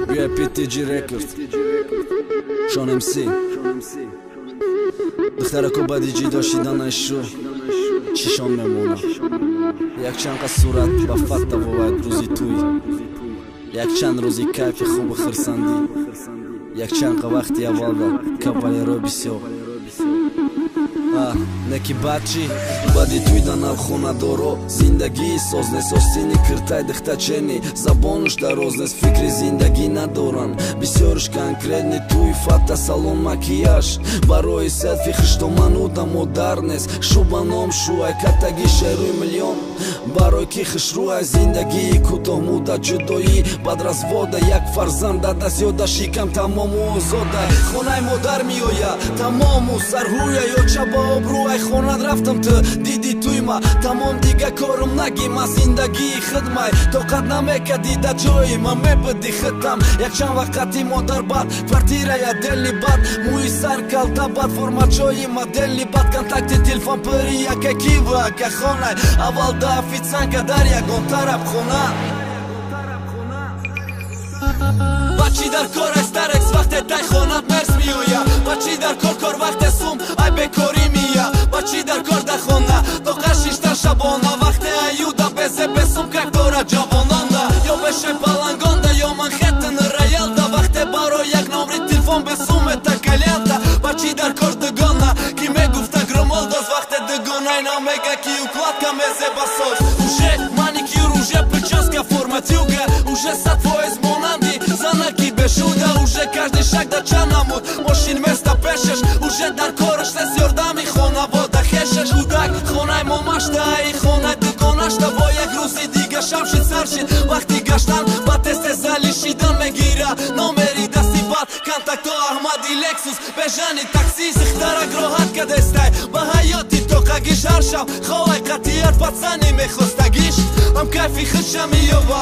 UAPTG Record Шон МС. Духтарако баъди ҷидо шиданаш шу чишон мемонад. Якчанд қад сурат ба фатта вовад рӯзи тӯй, якчанд рӯзи кайфи хубу хирсандӣ, якчанд қа вақти аввалда кавалеро бисёр. Неки баъд чӣ? Баъди тӯй да навхонадоро зиндагии соз нест, остини киртай дихтачени, забонуш дароз нест, фикри зиндагӣ надоранд, бисёрш конкретни. Тӯй, фата, салон, макияж барои селфи хиштомануда модар нест. Шу ба ном шуай катаги шеруи миллион барои ки хушрӯай. Зиндагии кӯтоҳмуддат, ҷудоӣ баъд развода, як фарзанд дада зиёда, шикам тамому озода. Хонаи модар меоя тамому сарҳӯя ё чаба обрӯай хонад рафтам ту диди туйма тамом дига корум нагима зиндагии хидмай тоқат намекади да ҷои ма мебуди хитам. Якчанд вақти модар бад квартирая дели бад, мӯи сар калта бад, формачои модели бад, контакти телефон пири яка кива ака хонай аввал да официантка дар ягон тараф хона. Бачи дар кор старекс вақте тай хонат мерс меоя, бачи дар кор кор вақте сум ай бекорӣ мия, бачи дар кор дар хона тоқа шиштан шабона вақте аюда безе бесум как дора ҷавононда ё бешай палангонда ё Манхэттен роялда вақте барои як номри телефон бесумета калянта. Бачи дар кор дугона ки мегуфта громолдоз вақте дугонай намега ки укладка мезебасоз. Уже маникюр, уже прическа, форма тюга, уже сад фоиз монанди занаки бешуда, уже каждый шаг да чанд намуд мошин места пешеш, уже дар кораш нест ёрдами хонавода хешеш. Кӯдак хонаи момашта ай хонаи дугонашта бо як рӯзи дига шамшид саршид вақти гаштан ба тез-тез зали шидан мегира номери дасти бад контакто Аҳмади Лексус бежани таксист. Духтарак роҳат кадестай ба ҳаёти тоқагиш, ҳар шаб ховай қатъият пацани мехостагиш, ҳам кайфи худша меёба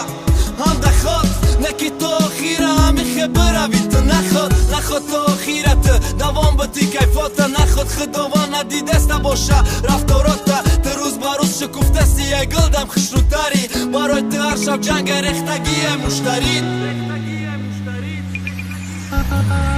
ҳам даход неки то охира ҳамихе бирави ту наход наход то охира ту давом бити кайфота наход. Худованд надидаста боша рафторота ту рӯз ба рӯз шукуфтаси ай гулдам хушрӯтарӣ барои ту ҳар шаб ҷанга рехтагие муштарид.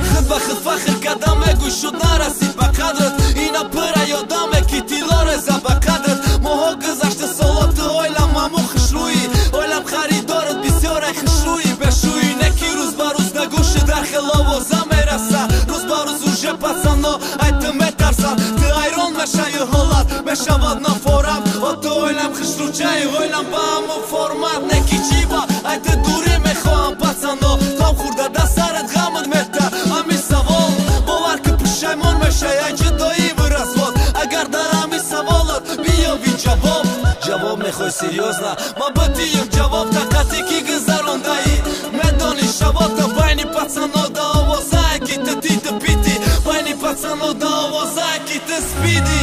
Худ ба худ фахр кардам мегӯй шуд нарасид ба қадрат, ина пира ёдаме ки тилло реза ба қадрат. Моҳо гузашта соло ту ойлам маму хушрӯӣ, ойлам харидорат бисёр ай хушрӯӣ бешӯӣ. Неки рӯз ба рӯз да гӯши дар хел овоза мераса, рӯз ба рӯз уже пацано ай ту метарсанд, ту ҳайрон мешавӣ ҳолат мешавад нофорам. О ту ойлам хушрӯчаи ойлам ба ҳамун формат, неки чӣ ба ай ту дурӣ мехоҳам пацано, том хӯрда да сарат ғамат мета ҳамин савол бовар ки пушаймон мешай ай ҷудоӣ ву развод. Агар дар ҳамин саволат биёви ҷавоб, ҷавоб мехоҳӣ серьёзно ман битием ҷавоб тақате ки гузарондаӣ медонӣ шавота байни пацано да овозае ки ту титу пити, байни пацано да овозае ки ту спиди.